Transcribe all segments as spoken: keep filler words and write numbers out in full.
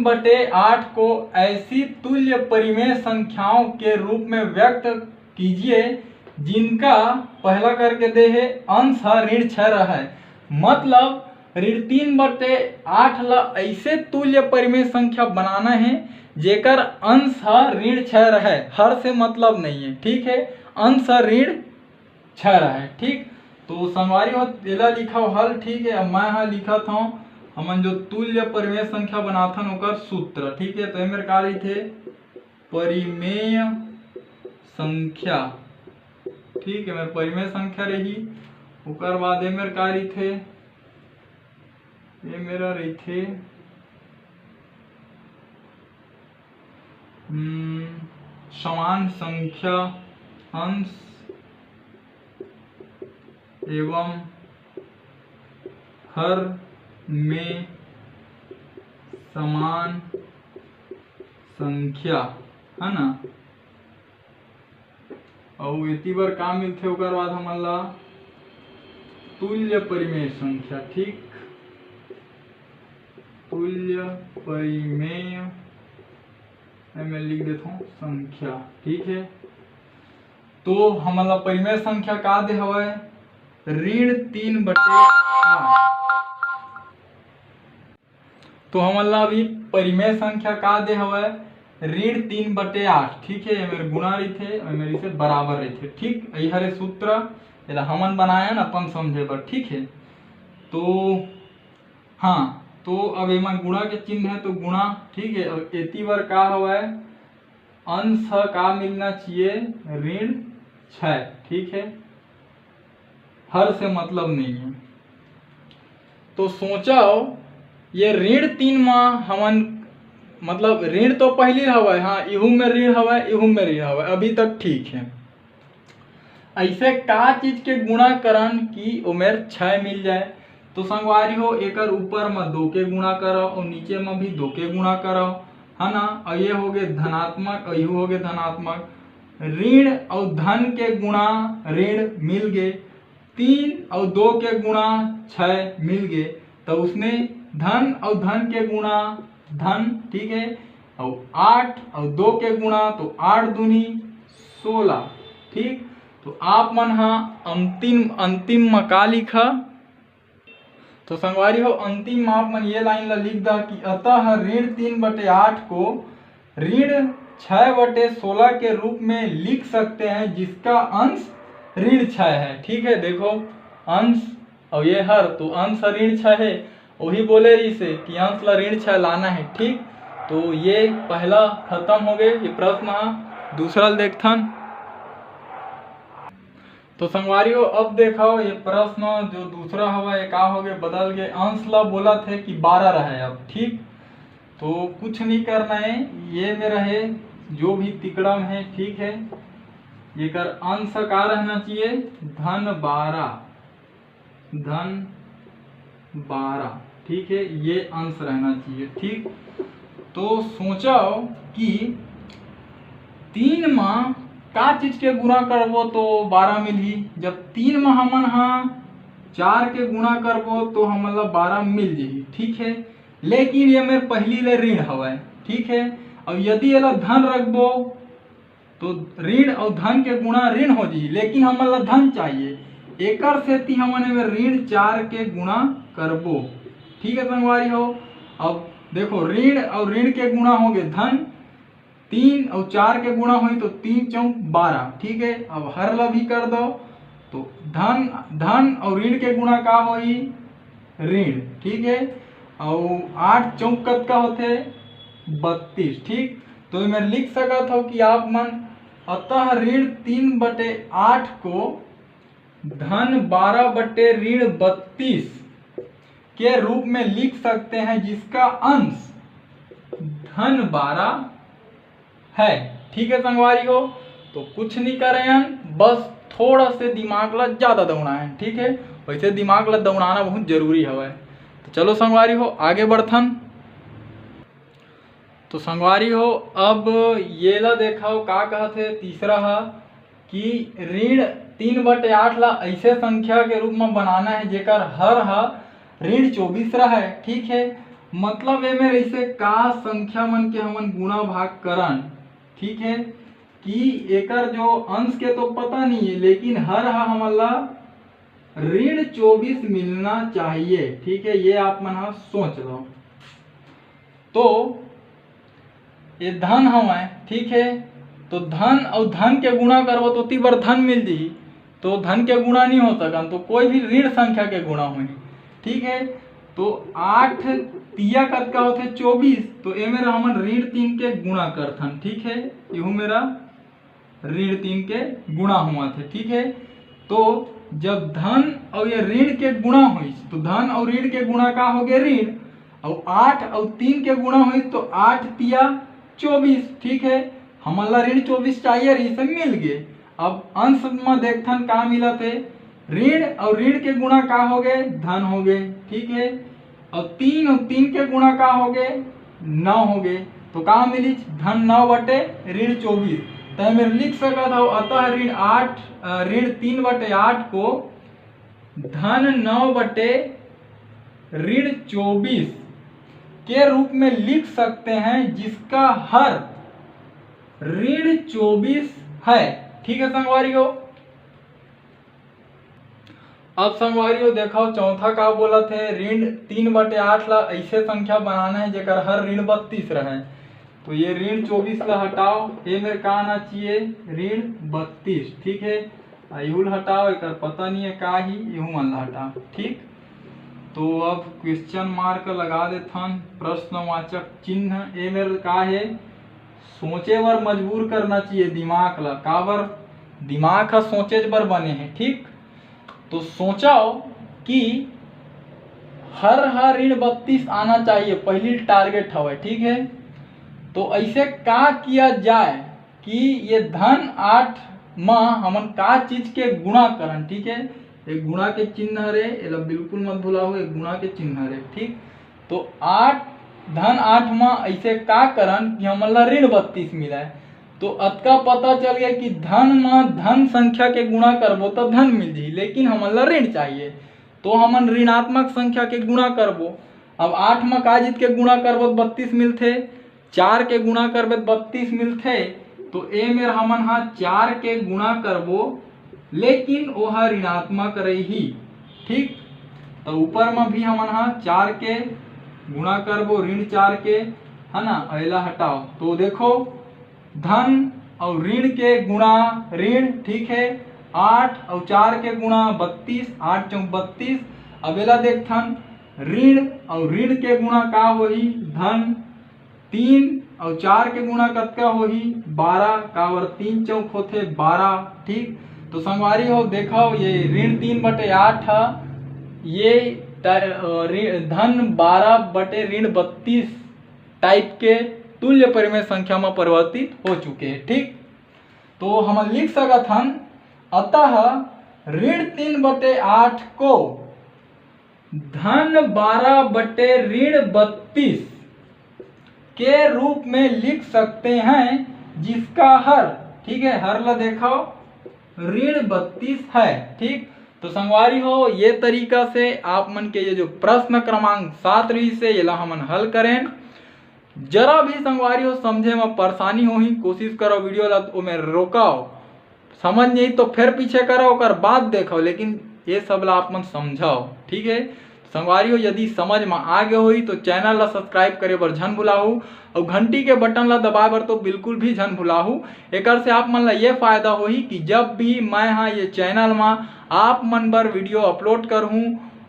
बटे आठ को ऐसी तुल्य परिमेय संख्याओं के रूप में व्यक्त कीजिए जिनका, पहला करके दे हे, अंश ह ऋण छः रहे। मतलब ऋण तीन बटे आठ ला ऐसे तुल्य परिमेय संख्या बनाना है जेकर अंश ह ऋण छः रहे, हर से मतलब नहीं है, ठीक है, अंश ह ऋण छः रहे। ठीक, तो संगवारी हो, एला लिखव हल। ठीक है, अब मैं ह लिखत हूँ, हमन जो तुल्य परिमेय संख्या बनाथन ओकर सूत्र। ठीक है, तो एमेर का रहिथे, परिमेय संख्या। ठीक है, मेर परिमेय संख्या रही, ओकर बाद एमेर का रहिथे, ये मेरा रहिथे, हम्म, समान संख्या अंश एवं हर में समान संख्या, है ना। अउ एती बर का मिलथे, ओकर बाद हमन ला तुल्य परिमेय संख्या, ठीक, तुल्य परिमेय, मैं लिख देथों संख्या। ठीक है, तो हमन ला परिमेय संख्या का दे हवय, ऋण तीन बटे आठ। तो हमन ला अभी परिमेय संख्या का दे हवय, ऋण तीन बटे आठ। ठीक है, एमेर गुणा रहिथे, एमेर इसे बराबर रहिथे। ठीक, यही हरे सूत्र, एला हमन बनायन अपन समझे बर। ठीक है, तो हाँ, तो अब एमा गुणा के चिन्ह है, तो गुणा। ठीक है, अब एती बर का हवय, अंश ह का मिलना चाहिए, ऋण छः। ठीक है, हर से मतलब नहीं है। तो सोचव, ये ऋण तीन मा हमन, मतलब ऋण तो पहली हवय, हाँ, इहू में ऋण हवय, इहू में ऋण हवय, अभी तक ठीक है। ऐसे का चीज के गुणा करन कि ओमेर छः मिल जाए? तो संगवारी हो, एकर ऊपर म दो के गुणा करव और नीचे म भी दो के गुणा करव, है ना। और ये हो गए धनात्मक और यू हो गए धनात्मक। ऋण और धन के गुणा ऋण मिल गए, तीन और दो के गुणा छः मिल गए, तो उसने धन और धन के गुणा धन। ठीक है, और आठ और दो के गुणा तो आठ दूनी सोलह। ठीक, तो आप मन हा अंतिम, अंतिम म का लिखा? तो संगवारी हो, अंतिम म आप मन ये लाइन ला लिख दा कि अतः ऋण तीन बटे आठ को ऋण छः बटे सोलह के रूप में लिख सकते हैं, जिसका अंश ऋण छः है। ठीक है, देखो, अंश और ये हर, तो अंश ऋण छः है, वही बोले रहिसे कि अंश ला ऋण छः लाना है। ठीक, तो ये पहला खत्म हो गए ये प्रश्न ह। दूसरा ल देखथन। तो संगवारी हो, अब देखो, ये प्रश्न जो दूसरा हवा, ये का हो गए, बदल गए, अंश ला बोलत है कि बारह रहे अब। ठीक, तो कुछ नहीं करना है, ये में रहे जो भी तिकड़म है। ठीक है, एकर अंश का रहना चाहिए, धन बारह, धन बारह। ठीक है, ये अंश रहना चाहिए। ठीक, तो सोचो कि तीन मा का चीज के गुणा करबो तो बारह मिलही। जब तीन मा हमन हा चार के गुणा करबो तो हमन ला बारह मिल जही। ठीक है, लेकिन ये मेर पहली ले ऋण हवय। ठीक है, अब यदि एला धन रखबो तो ऋण और धन के गुणा ऋण हो जही, लेकिन हमन ला धन चाहिए, एकर सेती हमन एमे ऋण चार के गुणा करबो। ठीक है संगवारी हो, अब देखो, ऋण और ऋण के गुणा हो गए धन, तीन और चार के गुणा होई तो तीन चौक बारह। ठीक है, अब हर ला भी कर दो, तो धन, धन और ऋण के गुणा का होई, ऋण। ठीक है, और आठ चौक कतका होथे, बत्तीस। ठीक, तो मैं लिख सकत हूँ कि आप मन अतः ऋण तीन बटे आठ को धन बारह बटे ऋण बत्तीस के रूप में लिख सकते हैं, जिसका अंश धन बारह है। ठीक है संगवारी हो, तो कुछ नहीं करे हन, बस थोड़ा से दिमाग ला ज्यादा दौड़ाए हन। ठीक है, वैसे दिमाग ला दौड़ाना बहुत जरूरी हवय। तो चलो संगवारी हो, आगे बढ़थन। तो संगवारी हो, अब ये ला देखो का कहत हे तीसरा हा, कि ऋण तीन बटे आठ ला ऐसे संख्या के रूप में बनाना है जेकर हर हा ऋण चौबीस रहे। ठीक है, मतलब एमे रहिसे का संख्या मन के हमन गुणा भाग करन, ठीक है, कि एकर जो अंश के तो पता नहीं है, लेकिन हर हा हमन ला ऋण चौबीस मिलना चाहिए, ठीक है, ये आप मन हा सोच लो। तो ये धन हवय, ठीक है, तो धन अउ धन के गुणा करबो तो ओती बर धन मिल जही, तो धन के गुणा नहीं हो सकन, तो कोई भी ऋण संख्या के गुणा होही, ठीक है। तो आठ तिया कतका होथे? चौबीस। तो एमे ला हमन ऋण तीन के गुणा करथन, ठीक है, यहू मेरा ऋण तीन के गुणा हुआ थे, ठीक है। तो जब धन और ये ऋण के गुणा होइस, तो धन और ऋण के गुणा का हो गए? ऋण। और आठ और तीन के गुणा होइस, तो आठ तिया चौबीस, ठीक है। हमन ला ऋण चौबीस चाहिए रहिस, मिल गए। अब अंश में देखथन का मिलत है, ऋण और ऋण के गुणा का हो गए? धन हो गए, ठीक है। और तीन और तीन के गुणा का हो गए? नौ हो गए। तो का मिलिस? धन नौ बटे ऋण चौबीस। तो एमे लिख सकत हो, अतः ऋण आठ, अ, ऋण तीन बटे आठ को धन नौ बटे ऋण चौबीस के रूप में लिख सकते हैं, जिसका हर ऋण चौबीस है। ठीक है संगवारी हो, अब संगवारी हो देखो, चौथा का बोलत हे, ऋण तीन बटे आठ ला ऐसे संख्या बनाना है जेकर हर ऋण बत्तीस रहे। तो ये ऋण चौबीस ला हटाओ, ये मेर का आना चाहिए? ऋण बत्तीस। ठीक है, आयुल हटाओ, एकर पता नहीं है का ही, यहू मन ला हटाओ। ठीक, तो अब क्वेश्चन मार्क लगा देथन, प्रश्नवाचक चिन्ह। ए मेर का है? सोचे बर मजबूर करना चाहिए दिमाग ला। काबर? दिमाग ह सोचे बर बने है। ठीक, तो सोचो कि हर हर ऋण बत्तीस आना चाहिए, पहली टारगेट हवे। ठीक है, तो ऐसे का किया जाए कि ये धन आठ म हमन का चीज के गुणा करन? ठीक है, एक गुणा के चिन्ह हरे, एला बिल्कुल मत भुलाओ, एक गुणा के चिन्ह हरे। ठीक, तो आठ, धन आठ म ऐसे का करन कि हमन ला ऋण बत्तीस मिलय? तो अतका पता चल गया कि धन म धन संख्या के गुणा करबो तो धन मिल जही, लेकिन हमन ला ऋण चाहिए, तो हमन ऋणात्मक संख्या के गुणा करबो। अब आठ म का चीज के गुणा करबो तो बत्तीस मिलथे, चार के गुणा करबे तो बत्तीस मिलथे। तो ए मेर हमन हा चार के गुणा करबो, लेकिन ओह ऋणात्मक रही। ठीक, तो ऊपर में भी हमन हा चार के गुणा करबो, ऋण चार के, है ना, एला हटाओ। तो देखो, धन और ऋण के गुणा ऋण, ठीक है, आठ और चार के गुणा बत्तीस, आठ चौक बत्तीस। अब एला देखथन, ऋण और ऋण के गुणा का होही? धन। तीन और चार के गुणा कतका होही? बारह। काबर तीन चौक होथे बारह। ठीक, तो संगवारी हो देखो, ये ऋण तीन बटे आठ है, ये ट-, अ, ऋ-, धन बारह बटे ऋण बत्तीस टाइप के तुल्य परिमेय संख्या में परिवर्तित हो चुके हैं। ठीक, तो हम लिख सकत हन, अतः ऋण तीन बटे आठ को धन बारह बटे ऋण बत्तीस के रूप में लिख सकते हैं, जिसका हर, ठीक है, हर ला देखो, ऋण बत्तीस है। ठीक, तो संगवारी हो, ये तरीका से आप मन के ये जो प्रश्न क्रमांक सात रहिस हे, येला हमन हल करेन। जरा भी संगवारी हो समझे में परेशानी होही, कोशिश करो वीडियो ला ओमे रोकाओ, समझ नहीं तो फिर पीछे करो, ओकर बाद देखो, लेकिन ये सब ला आप मन समझाओ। ठीक है, संगवारी हो, यदि समझ में आ गए होही तो चैनल ला सब्सक्राइब करे बर झन भुलाहू और घंटी के बटन ला दबाए बर तो बिल्कुल भी झन भुलाहू। एकर से आप मन ला ये फायदा होही कि जब भी मैं हा ये चैनल मा आप मन बर वीडियो अपलोड करहूँ,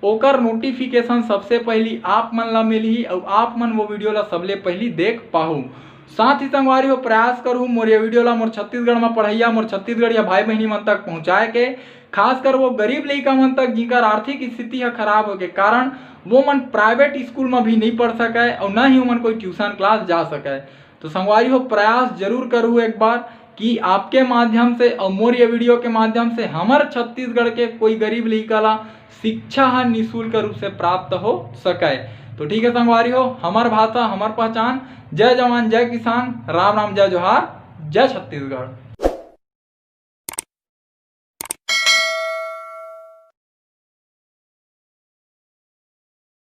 ओकर नोटिफिकेशन सबसे पहली आप मन ला मिलही और आप मन वो वीडियो ला सबले पहली देख पाहू। साथ ही संगवारी हो, प्रयास करहू मोर ये वीडियो ला मोर छत्तीसगढ़ में पढ़ैया, मोर छत्तीसगढ़िया भाई बहिनी मन तक पहुँचाए के, खासकर वो गरीब लइका मन तक जिनकर आर्थिक स्थिति ह खराब हो के कारण वो मन प्राइवेट स्कूल में भी नहीं पढ़ सके और न ही ओमन कोई ट्यूशन क्लास जा सके। तो संगवारी हो, प्रयास जरूर करहू एक बार कि आपके माध्यम से और मोर ये वीडियो के माध्यम से हमर छत्तीसगढ़ के कोई गरीब लइका ला शिक्षा ह निःशुल्क रूप से प्राप्त हो सके। तो ठीक है संगवारी हो, हमर भाषा हमर पहचान। जय जवान, जय किसान, राम राम, जय जोहार, जय छत्तीसगढ़।